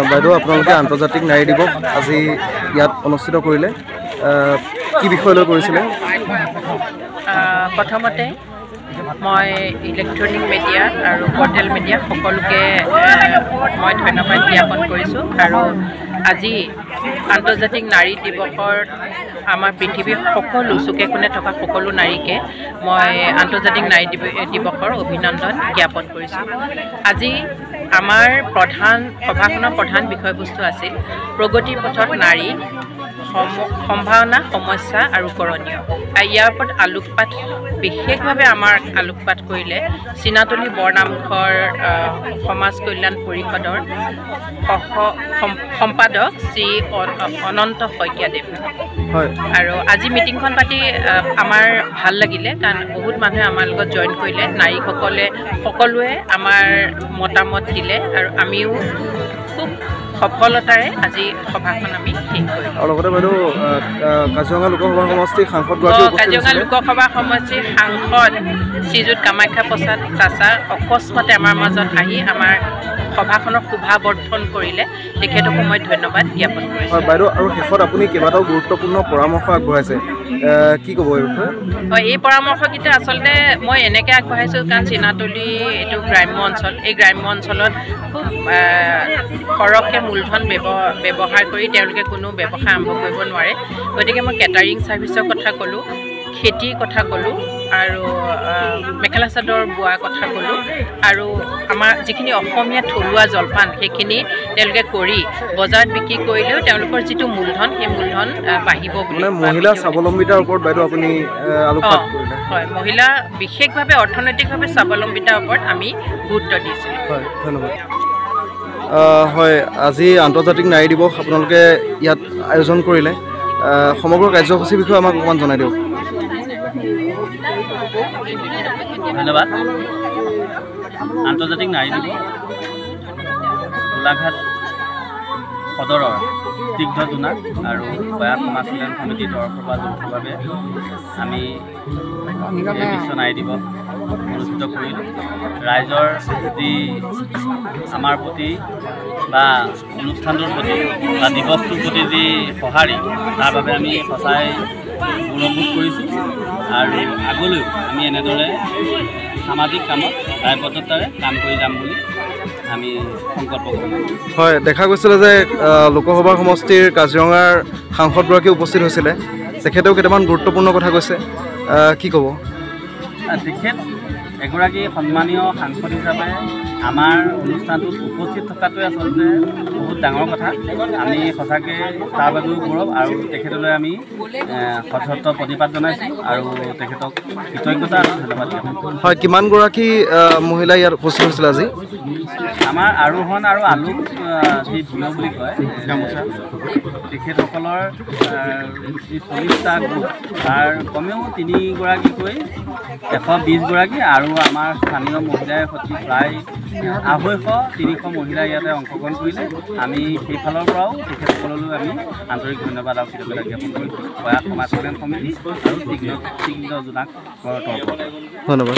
বাইদেউ, আপোনালোকে আন্তৰ্জাতিক নাৰী দিৱস আজি ইয়াত অনুষ্ঠিত কৰিলে, কি বিষয় লৈ কৰিছিলে? প্ৰথমতে মই ইলেক্ট্ৰনিক মিডিয়া আৰু পৰ্টেল মিডিয়া সকলোকে মই ধন্যবাদ জ্ঞাপন কৰিছোঁ। আৰু আজি আন্তৰ্জাতিক নাৰী দিৱসৰ আমাৰ পৃথিৱীৰ সকলো চুকে কোণে থকা সকলো নাৰীকে মই আন্তৰ্জাতিক নাৰী দিৱসৰ অভিনন্দন জ্ঞাপন কৰিছোঁ। আজি আমাৰ প্ৰধান সভাখনৰ প্ৰধান বিষয়বস্তু আছিল প্ৰগতিৰ পথত নাৰী সম্ভাৱনা, সমস্যা আৰু কৰণীয়। ইয়াৰ ওপৰত আলোকপাত বিশেষভাৱে আমাৰ আলোকপাত কৰিলে চিনাতলী বৰনামঘৰ সমাজ কল্যাণ পৰিষদৰ সহ সম্পাদক শ্ৰী অনন্ত শইকীয়াদেৱ। আৰু আজি মিটিংখন পাতি আমাৰ ভাল লাগিলে, কাৰণ বহুত মানুহে আমাৰ লগত জইন কৰিলে। নাৰীসকলে সকলোৱে আমাৰ মতামত দিলে আৰু আমিও খুব সফলতাৰে আজি সভাখন আমি শেষ কৰিলোঁ। আৰু লগতে বাইদেউ, কাজিৰঙা লোকসভা সমষ্টিৰ সাংসদগৰাকী উপস্থিত কাজিৰঙা হৈছিলে। লোকসভা সমষ্টিৰ সাংসদ শ্ৰীযুত কামাখ্যা প্ৰসাদ তাছা অকস্মাতে আমাৰ মাজত আহি আমাৰ সভাখনৰ শোভাবৰ্ধন কৰিলে। তেখেতকো মই ধন্যবাদ জ্ঞাপন কৰিছোঁ। হয় বাইদেউ, আৰু শেষত আপুনি কেইবাটাও গুৰুত্বপূৰ্ণ পৰামৰ্শ আগবঢ়াইছে, কি ক'ব এই বিষয়ে? হয়, এই পৰামৰ্শকেইটা আচলতে মই এনেকৈ আগবঢ়াইছোঁ, কাৰণ চিনাতলী এইটো গ্ৰাম্য অঞ্চল। এই গ্ৰাম্য অঞ্চলত খুব সৰহকৈ মূলধন ব্যৱহাৰ কৰি তেওঁলোকে কোনো ব্যৱসায় আৰম্ভ কৰিব নোৱাৰে। গতিকে মই কেটাৰিং ছাৰ্ভিচৰ কথা ক'লোঁ, খেতিৰ কথা ক'লোঁ আৰু মেখেলা চাদৰ বোৱা কথা ক'লোঁ আৰু আমাৰ যিখিনি অসমীয়া থলুৱা জলপান সেইখিনি তেওঁলোকে কৰি বজাৰত বিক্ৰী কৰিলেও তেওঁলোকৰ যিটো মূলধন, সেই মূলধন বাঢ়িব বুলি। মানে মহিলা স্বাৱলম্বিতাৰ ওপৰত বাইদেউ আপুনি আলোকপাত কৰিলে। হয়, মহিলা বিশেষভাৱে অৰ্থনৈতিকভাৱে স্বাৱলম্বিতাৰ ওপৰত আমি গুৰুত্ব দিছিলোঁ। হয়, ধন্যবাদ। হয়, আজি আন্তৰ্জাতিক নাৰী দিৱস আপোনালোকে ইয়াত আয়োজন কৰিলে, সমগ্ৰ কাৰ্যসূচীৰ বিষয়ে আমাক অকণমান জনাই দিয়ক। ধন্যবাদ। আন্তৰ্জাতিক নাৰী দিৱস গোলাঘাট সদৰৰ স্নিগ্ধ জোনাক আৰু প্ৰয়াস সমাজ কল্যাণ সমিতিৰ তৰফৰ পৰা যৌথভাৱে আমি এই বিশ্ব নাৰী দিৱস অনুষ্ঠিত কৰিলোঁ। ৰাইজৰ যি আমাৰ প্ৰতি বা অনুষ্ঠানটোৰ প্ৰতি বা দিৱসটোৰ প্ৰতি যি সঁহাৰি, তাৰ বাবে আমি সঁচাই গৌৰৱবোধ কৰিছোঁ আৰু আগলৈও আমি এনেদৰে সামাজিক কামত দায়বদ্ধতাৰে কাম কৰি যাম বুলি আমি সংকল্প গ্ৰহণ কৰিছোঁ। হয়, দেখা গৈছিলে যে লোকসভা সমষ্টিৰ কাজিৰঙাৰ সাংসদগৰাকী উপস্থিত হৈছিলে, তেখেতেও কেইটামান গুৰুত্বপূৰ্ণ কথা কৈছে, কি ক'ব? তেখেত এগৰাকী সন্মানীয় সাংসদ হিচাপে আমাৰ অনুষ্ঠানটোত উপস্থিত থকাটোৱে আচলতে বহুত ডাঙৰ কথা। আমি সঁচাকৈ তাৰ বাবেও গৌৰৱ আৰু তেখেতলৈ আমি সশ্ৰদ্ধ প্ৰণিপাত জনাইছোঁ আৰু তেখেতক কৃতজ্ঞতা আৰু ধন্যবাদ জ্ঞাপন কৰিছোঁ। হয়, কিমানগৰাকী মহিলা ইয়াত উপস্থিত হৈছিলে আজি? আমাৰ আৰোহণ আৰু আলোক যি ভিঅ' বুলি কয়, তেখেতসকলৰ যি 40টা গোট, তাৰ কমেও 3গৰাকীকৈ 120গৰাকী আৰু আমাৰ স্থানীয় মহিলাই সৈতে প্ৰায় 250-300 মহিলাই ইয়াতে অংশগ্ৰহণ কৰিলে। আমি সেইফালৰ পৰাও তেখেতসকললৈ আমি আন্তৰিক ধন্যবাদ আৰু কৃতজ্ঞতা জ্ঞাপন কৰিছোঁ প্ৰয়াস সমাজ কল্যাণ সমিতি আৰু স্নিগ্ধ জোনাকৰ তৰফৰ পৰা। ধন্যবাদ।